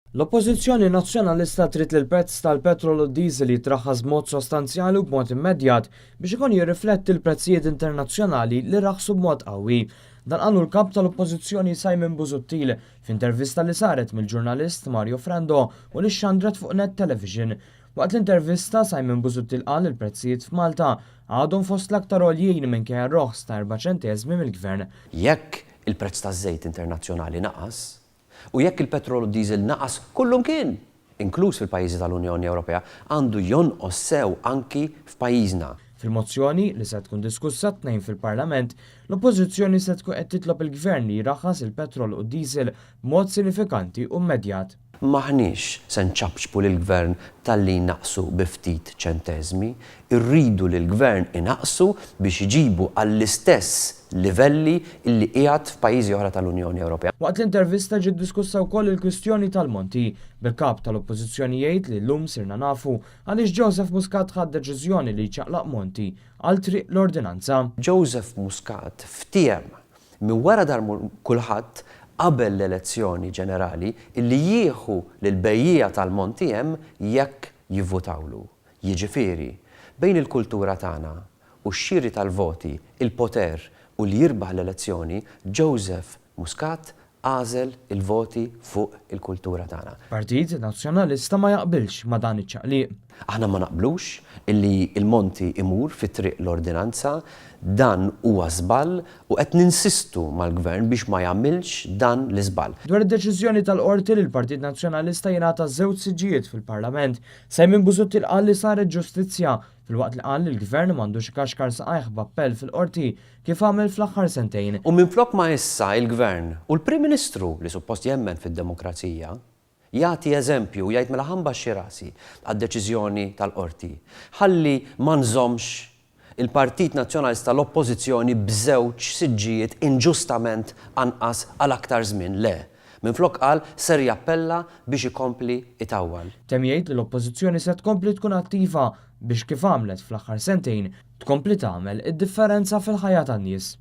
L-Oppożizzjoni Nazzjonalista trid li l-prezz tal-petrol u d-diesel jitraħħas b'mod sostanzjali u b'mod immedjat biex ikun jirrifletti l-prezzijiet internazzjonali li raħsu b'mod qawwi. Dan qalu l-Kap tal-Oppożizzjoni Simon Busuttil f'intervista li saret mill-ġurnalist Mario Frendo u li xxandret fuq Net Television. Waqt l-intervista, Simon Busuttil qal li l-prezzijiet f'Malta għadhom fost l-aktar għoljin minkejja r-roħs ta' erba' ċenteżmi mill-Gvern. Jekk il-prezz taż-żejt internazzjonali naqas, U jekk il-petrol u d-diesel naqas kullumkien, inkluż fil-pajjiżi tal-Unjoni Ewropea, għandu jonqos sew anki f'pajjiżna. Fil-mozzjoni, li se tkun diskussa t-Tnejn fil-Parlament, l-Oppożizzjoni se tkun qed titlob il-Gvern li jraħħas il-petrol u d-diesel b'mod sinifikanti u mmedjat. M'aħniex se nċapċpu lill-Gvern talli jnaqqsu bi ftit ċenteżmi. Irridu li l-Gvern inaqqsu biex iġibu għall-istess livelli li qiegħed f'pajjiżi oħra tal-Unjoni Ewropea. Waqt l-intervista ġiet diskussa wkoll il-kwistjoni tal-monti, bil-Kap tal-Oppożizzjoni jgħid li llum sirna nafu għaliex Joseph Muscat ħa d-deċiżjoni li jċaqlaq monti għal triq l-Ordinanza. Joseph Muscat ftiehem Minn wara dar kulħadd qabel l-elezzjoni ġenerali illi jieħu lill-bejjiegħa tal-monti hemm jekk jivvutawlu. Jiġifieri, bejn il-kultura tagħna u x-xiri tal-voti, il-poter u li jirbaħ l-elezzjoni, Joseph Muscat għażel il-voti fuq il-kultura tagħna. Partit Nazzjonalista ma jaqbilx ma' dan iċ-ċaqliq. Aħna ma naqblux illi l-monti imur fi triq l-ordinanza, dan huwa żball u qed ninsistu mal-Gvern biex ma jagħmilx dan l-iżball. Dwar id-deċiżjoni tal-Qorti li l-Partit Nazzjonalista jingħata żewġ siġġijiet fil-Parlament, Simon Busuttil qal li saret ġustizzja, filwaqt li qal li l-Gvern m'għandux ikaxkar saqajh b'appell fil-Qorti kif għamel fl-aħħar sentejn. U minflok ma issa l-Gvern u l-Prim Ministru, li suppost jemmen fid-demokrazija, jagħti eżempju u jgħid mela ħa nbaxxi rasi għad-deċiżjoni tal-Qorti, ħalli ma nżommx il-Partit Nazzjonalista l-Oppożizzjoni b'żewġ siġġijiet inġustament anqas għal aktar żmien, le. Minflok qal ser jappella biex ikompli itawwal. Temm jgħid li l-Oppożizzjoni se tkompli tkun attiva biex kif għamlet fl-aħħar sentejn, tkompli tagħmel id-differenza fil-ħajja tan-nies.